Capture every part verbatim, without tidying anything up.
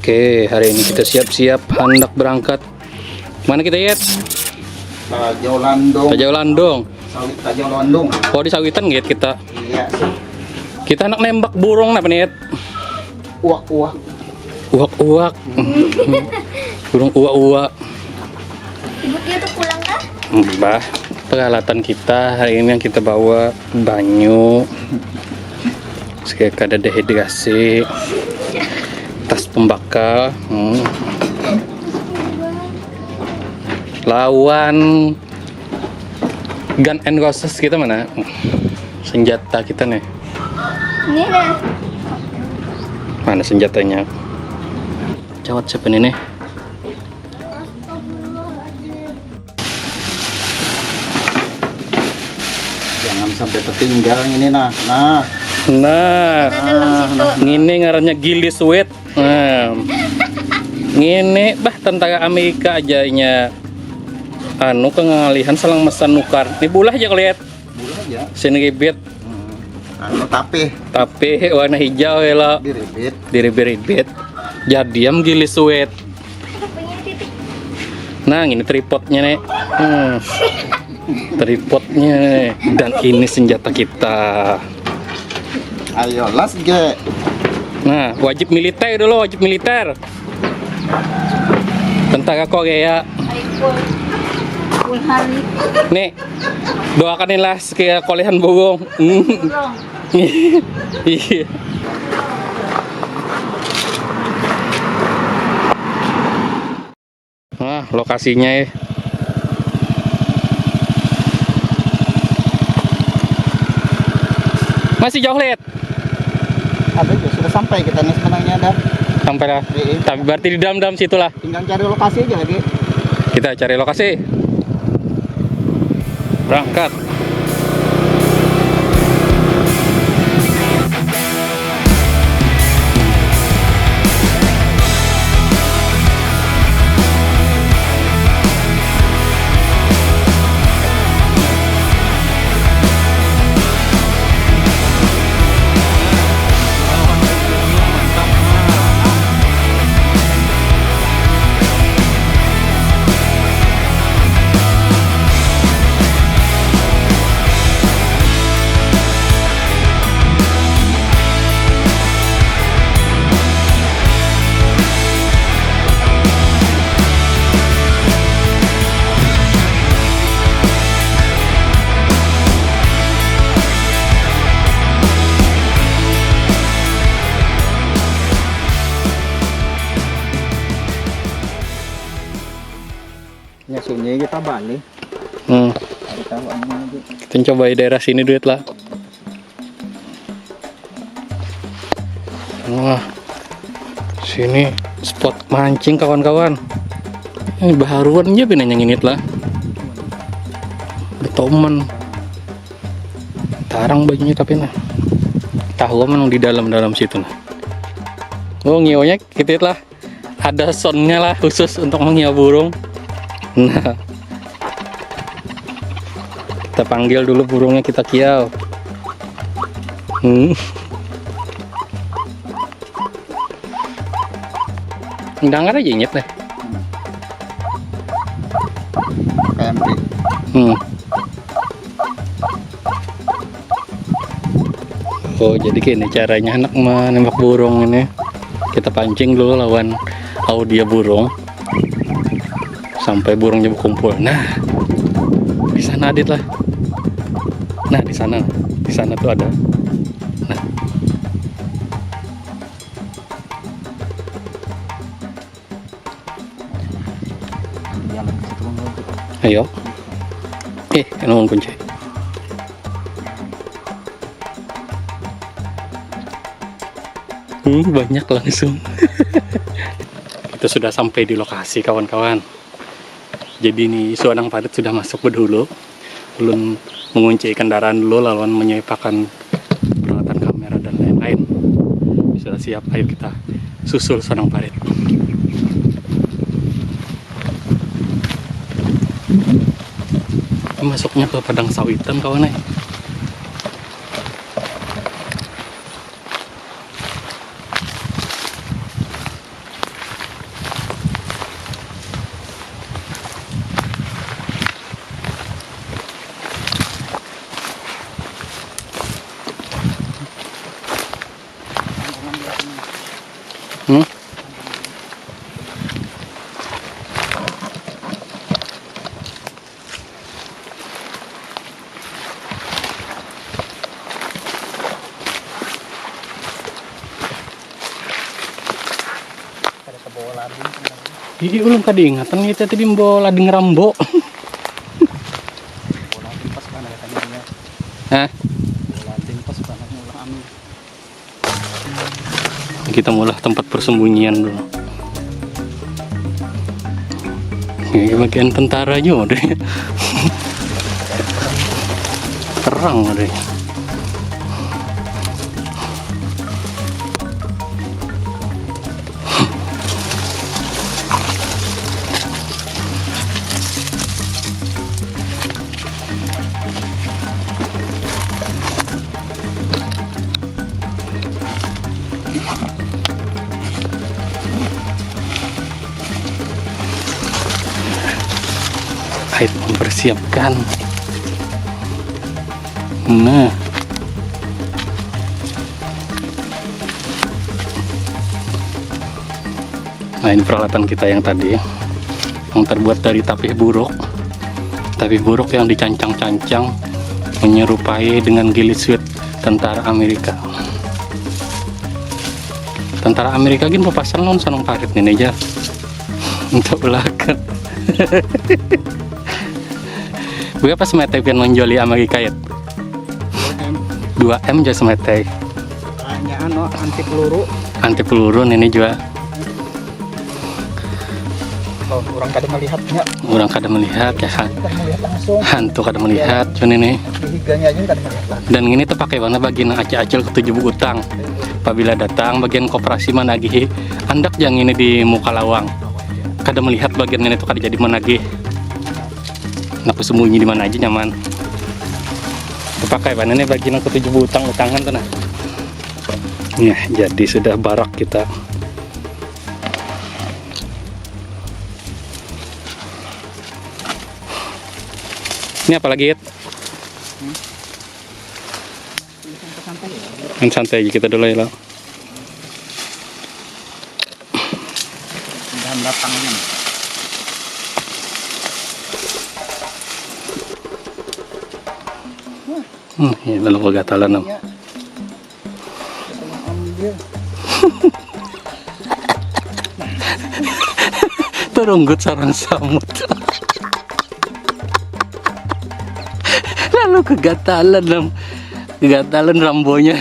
Oke, hari ini kita siap-siap hendak berangkat. Mana kita, Yet? Tajau Landung. Tajau Landung. Sawit Tajau Landung. Oh, di sawitan, Yet, kita. Iya. Kita hendak nembak burung apa nih, Yet? Uak-uak. Uak-uak. Burung uak-uak. Ibu dia tuh pulang kah? Bah, peralatan kita hari ini yang kita bawa banyu, supaya kada dehidrasi, tas pembakar, hmm. Lawan gun and roses kita mana? Senjata kita nih. Ini dah. Mana senjatanya? Cawat siapa ini nih? Jangan sampai tertinggal ini nah. Nah. Nah, Ada dalam situ. ini ngarannya gili suet. Nah, ini bah tentara Amerika aja inya anu kengalihan selang mesan nukar. Ini bulah aja kalian. Bulah aja. Sini ribit. Hmm. Anu tapi Tapi warna hijau ya lo. Diribit. Diribit-ribit. Jadi am gili suet. Nah, ini tripodnya nih. Hmm. Tripodnya nih. Dan ini senjata kita. Ayo las ge. Nah, wajib militer dulu, wajib militer. Tentara Korea. Full. Full hari. Nih, doakan lah sekira kolehan burung. Hmm. Burung. Iya. Nah, lokasinya ya. Masih jauh, Lid? Ada juga sudah sampai kita nih sebenarnya dah. Sampai lah. Iya. Tapi berarti di dalam-dalam situ lah. Tinggal cari lokasi aja lagi. Kita cari lokasi. Berangkat. Ya sunyi kita balik. Hmm. Kita anu aja. Kita coba di daerah sini duit lah. Wah, sini spot mancing kawan-kawan. Ini baharuan aja pinanya nginit lah. Betoman. Tarang bajunya tapi nah. Tahu mana di dalam-dalam situ nah. Oh, ngionya kitit lah. Ada soundnya lah khusus untuk mengiau burung. Nah, kita panggil dulu burungnya, kita kiau. Hmm. Dengar aja inyit deh. P M P. Hmm. Oh, jadi gini caranya anak menembak burung ini. Kita pancing dulu lawan audia burung sampai burungnya berkumpul. Nah, di sana Adit lah. Nah, di sana, di sana tuh ada. Nah, Jalan ke situ kan. Ayo. Eh, anu kunci. Hmm, banyak langsung. Kita sudah sampai di lokasi, kawan-kawan. Jadi, ni suanang parit sudah masuk bedahulu. Ulun mengunci kendaraan dulu, lawan menyaipakan peralatan kamera dan lain-lain. Sudah siap, ayo kita susul suanang parit. Masuknya ke padang sawitan, kawan, eh. Jadi ulun kada ingatan kita tadi membawa lading Rambo. Bola timpas mana katanya dia? Hah? Bola timpas mana mula anu. Kita maulah tempat persembunyian dulu. Ini bagian tentara juga deh. Perang deh. Ayo mempersiapkan. Nah. Nah, ini peralatan kita yang tadi, yang terbuat dari tapih buruk. Tapih buruk yang dicancang-cancang menyerupai dengan gili suit tentara Amerika. Tentara Amerika gin papasan lawan sanang parit ini aja. Untuk belakat. Berapa semetek pian menjuali Amerika ya? Dua M aja semetek. Hanya anu, anti peluru. Anti peluru ini juga. Oh, orang kada melihatnya. Orang kada melihat ya. Han- Kada melihat langsung. Hantu kada melihat cuman ini. Di higanya aja kada melihat langsung. Dan ini tuh pakai warna bagi nang acil-acil ketujuh utang. Apabila datang bagian koperasi managihi, andak jang ini di muka lawang. Kada melihat bagian ini tuh kada jadi managih. Nak sembunyi di mana aja nyaman. Pakai mana nih bagi nang ketujuh utang-utangan tuh nah. Nah, jadi sudah barak kita. Ini apa lagi, It? Main santai aja kita dulu ya, lo. Mudahan datangnya. Hmm, ya, lalu kegatalan, Am. Ya. Ambil. Terunggut sarang samut. Lalu kegatalan, Am. Kegatalan Rambonya.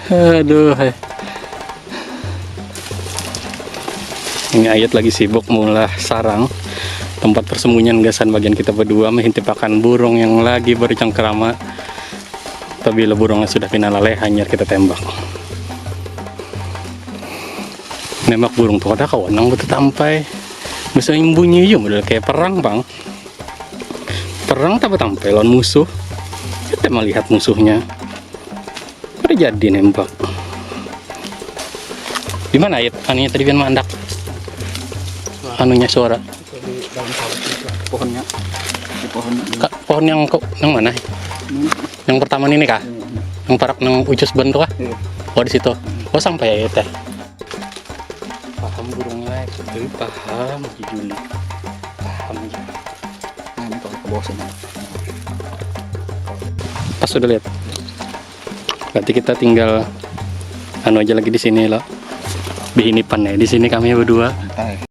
Aduh, hai. Ini Ayat lagi sibuk maulah sarang, tempat persembunyian gasan bagian kita berdua, mengintip akan burung yang lagi bercengkerama. Apabila burungnya sudah pina lalai, hanyar kita tembak. Nembak burung tuh kada kawa nang betetampai. Bisa bunyi aja model kayak perang, Bang. Perang tak betampai lawan musuh. Kita melihat musuhnya. Kada jadi nembak. Di mana ya? Anunya tadi pian mandak. Anunya suara. Di dalam sawit itu, pohonnya. Di pohon ini. Ka-, pohon yang kok yang mana? Ini. Yang pertama ini kah? Ini. Yang parak nang ucus ban tuh kah? Iya. Oh, di situ. Oh, sampai ya teh. Paham burungnya, eh. Jadi paham, Juli. Paham, Juli. Nah, ini kalau ke bawah sini. Pas sudah lihat. Berarti kita tinggal anu aja lagi di sini, lo. Bihinipan ya di sini kami berdua. Santai.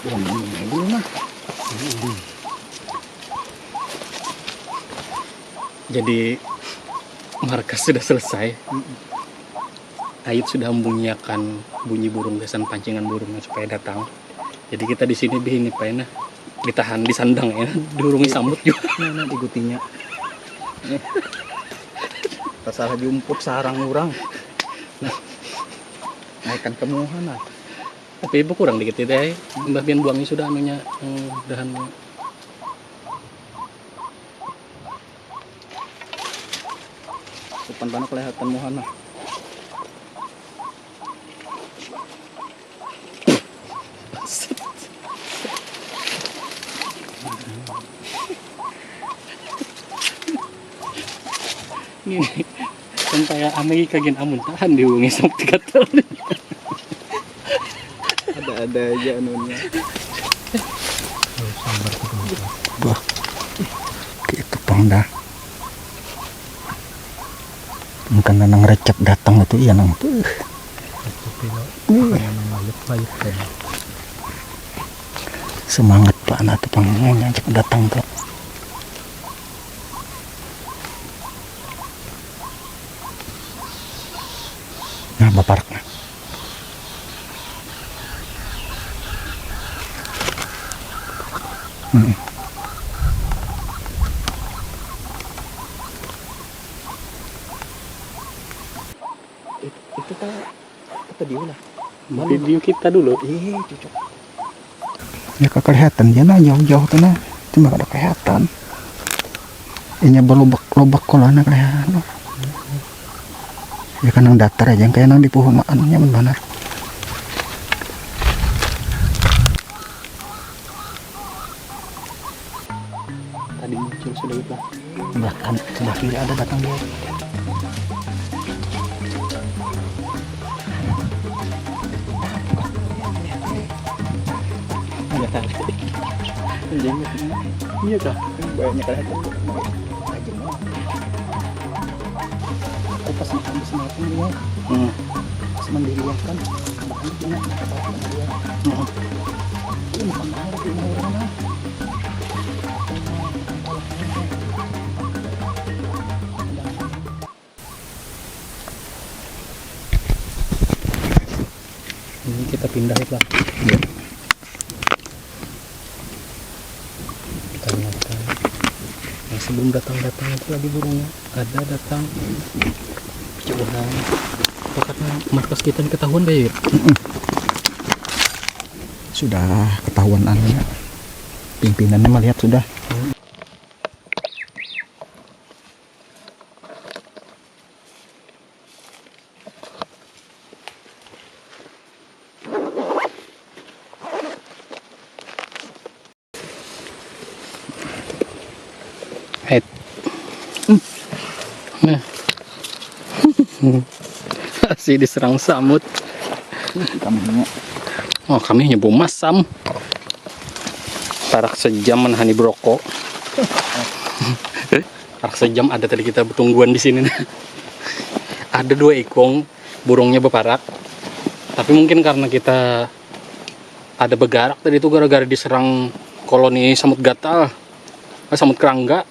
Wah, ini dulu, nah. Jadi, markas sudah selesai. Ayat sudah membunyiakan bunyi burung gasan pancingan burungnya supaya datang. Jadi kita di sini bihinipai nah, ditahan di sandang ya, diurungi samut juga. Nah, nah, digutinya. Nih. Salah jumput sarang orang. Nah. Naikkan ke muha nah. Tapi ibu kurang dikit itu ya. Mbah pian buangnya sudah anunya, hmm, dahannya. Depan panak kelihatan muha nah. Ini sampai Amerika gin amun tahan diungi sampai gatal. Ada-ada aja anunya. Wah, kayak itu pang dah. Bukan nang recep datang itu, iya nang tuh. Tapi lo, ih, kayak nang layup-layup kayak. Semangat pang nah tuh pang, nang recep datang tuh. Nah, baparak nah. Hmm. Itu, itu kan apa dia lah? Video kita dulu. Iya, cocok. Ya, kakalihatan ja nah, jauh-jauh tuh nah. Cuma kada kelihatan. Inya balubak-lubak kolana kayak anu. Ya, kan nang datar aja, kayak nang di puhumaan, nyaman banar. Tadi muncul sudah itu. Bahkan sebelah kiri ada batang dia. Iya, tadi. Anjing. Iya kah? Banyak lah itu. Tajam banget. Aku pas makan di sini, ya. Hmm. Pas mandiriakan, makan di sini, makan di sini. Hmm. Ini makan banget di mana? Ini kita pindah itu lah. Kita lihat kan. Nah, sebelum datang-datang itu lagi burungnya ada datang. Coba. Apa karena markas kita ini ketahuan deh, ya? Mm-mm. Sudah ketahuan anunya. Pimpinannya melihat sudah. Hmm. Hei. Nah. Si diserang samut. Kaminya. Oh, kaminya bau masam. Parak sejam menahani broko. Parak sejam ada tadi kita betungguan di sini, nah. Ada dua ikung burungnya beparak. Tapi mungkin karena kita ada begarak tadi itu gara-gara diserang koloni samut gatal, eh, samut kerangga.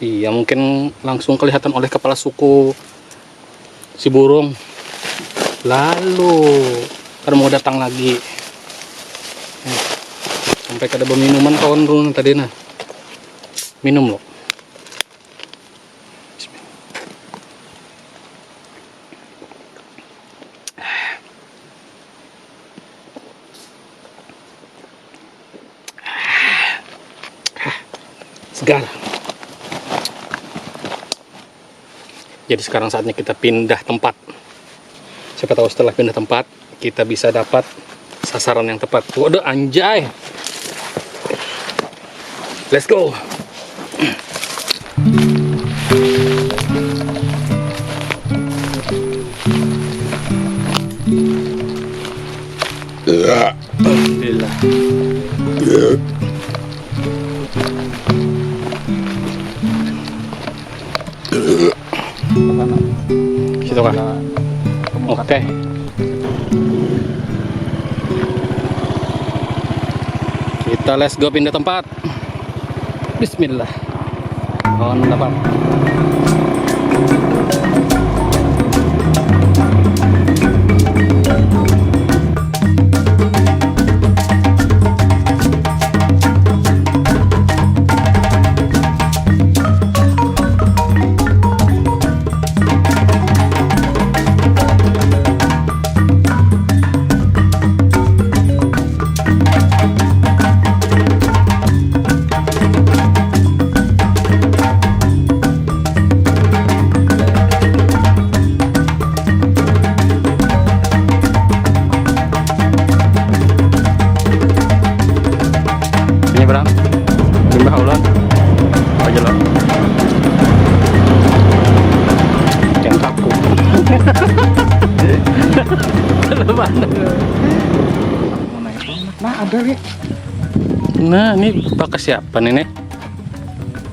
Iya, mungkin langsung kelihatan oleh kepala suku si burung. Lalu, kada mau datang lagi. Eh, sampai kada beminuman kawan dulu tadi, nah. Minum lo. Segar. Jadi sekarang saatnya kita pindah tempat. Siapa tahu setelah pindah tempat, kita bisa dapat sasaran yang tepat. Waduh, anjay. Let's go. Alhamdulillah. Situ kah? Oke. Kita let's go pindah tempat. Bismillah. Kawan dapat. Ini berang. Limbah ulun. Apa aja lo? Yang kaku. Lepas. Nah, ada nih. Nah, ini pakai siapa nih, nih?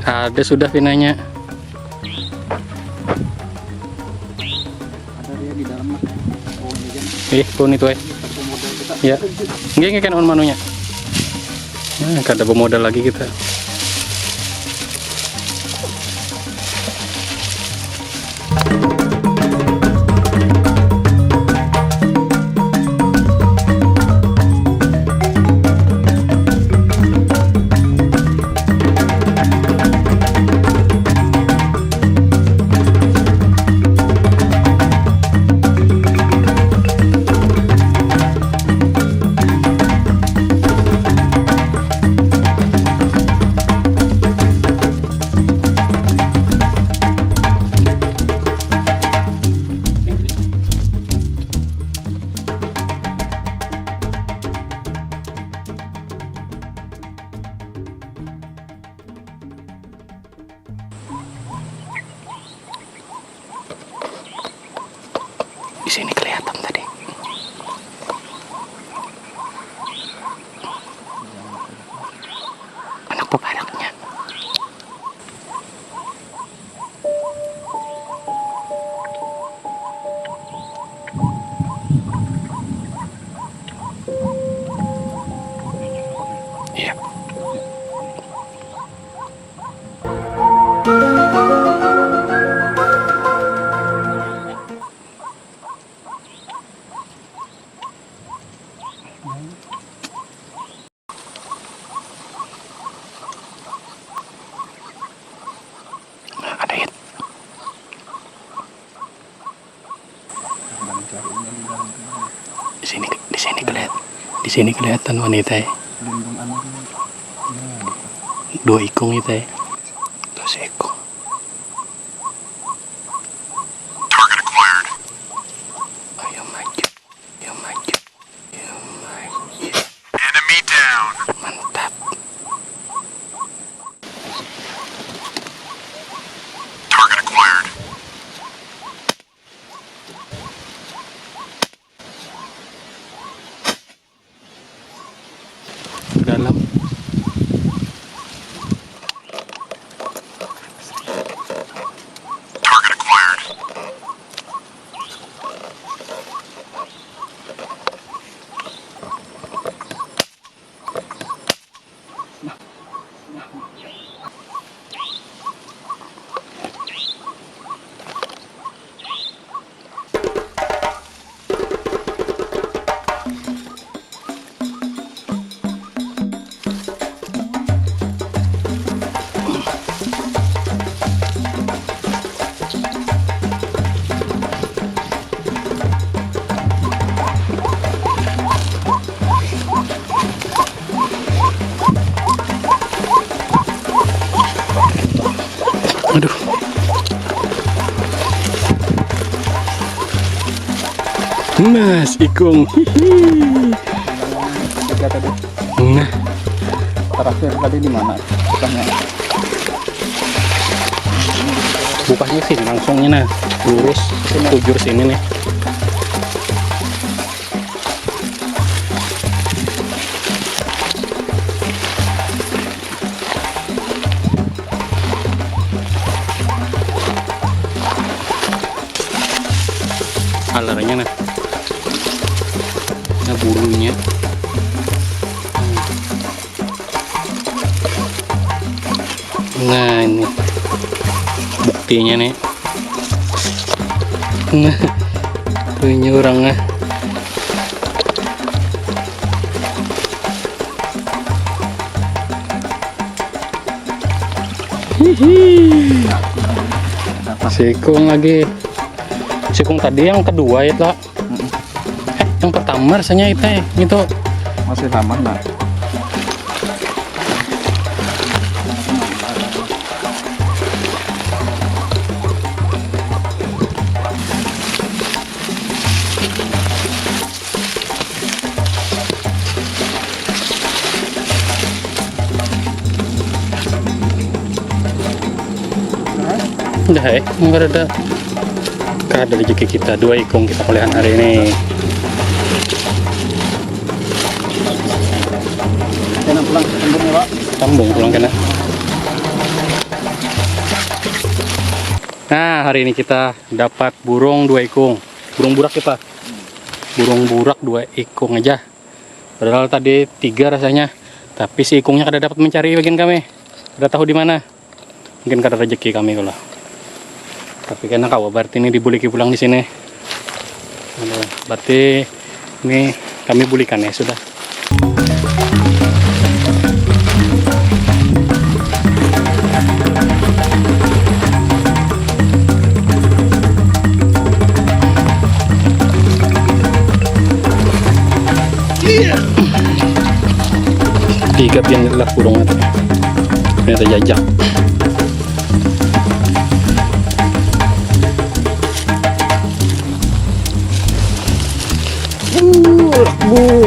Ada sudah pinanya. Ih, pun itu eh. Ya. Nggih, nggih kan on manunya. Nah, kada bemodal lagi kita. Di sini kelihatan tadi. Anak peparaknya. Iya. Nah, ada ya. Di sini, di sini kelihatan, di sini kelihatan wanita ya. Dua ikung itu ya. Tuh seekung. Ayo maju. Ayo maju. Ayo maju. Enemy down. Mantap. Target acquired. Ke dalam. Target acquired. Aduh. Nah, seikung. Hihi. Tiga tadi. Nah. Terakhir tadi di mana? Bukannya. Bukanya sini langsungnya nah. Lurus. Sini. Bujur sini nih. Alarnya nah. Nah, bulunya. Nah, ini buktinya nih. Nah, tuh ini orangnya. Hihi. Sikung lagi. Sikung tadi yang kedua itu lah. Eh, yang pertama rasanya itu eh, gitu. Masih lama nah. Udah eh, enggak ada. Kada rezeki kita, dua ikung kita peliharaan hari ini. Kena pulang, sambung ya, Pak. Sambung pulang kena. Nah, hari ini kita dapat burung dua ikung. Burung burak ya, Pak? Burung burak dua ikung aja. Padahal tadi tiga rasanya. Tapi si ikungnya kada dapat mencari bagian kami. Kada tahu di mana. Mungkin kada rezeki kami kalau. Tapi kena kawa berarti ini dibuliki pulang di sini. Aduh, berarti ini kami bulikan ya sudah. Tiga pian lah burungnya tuh. Ini terjajak. Uh, bu.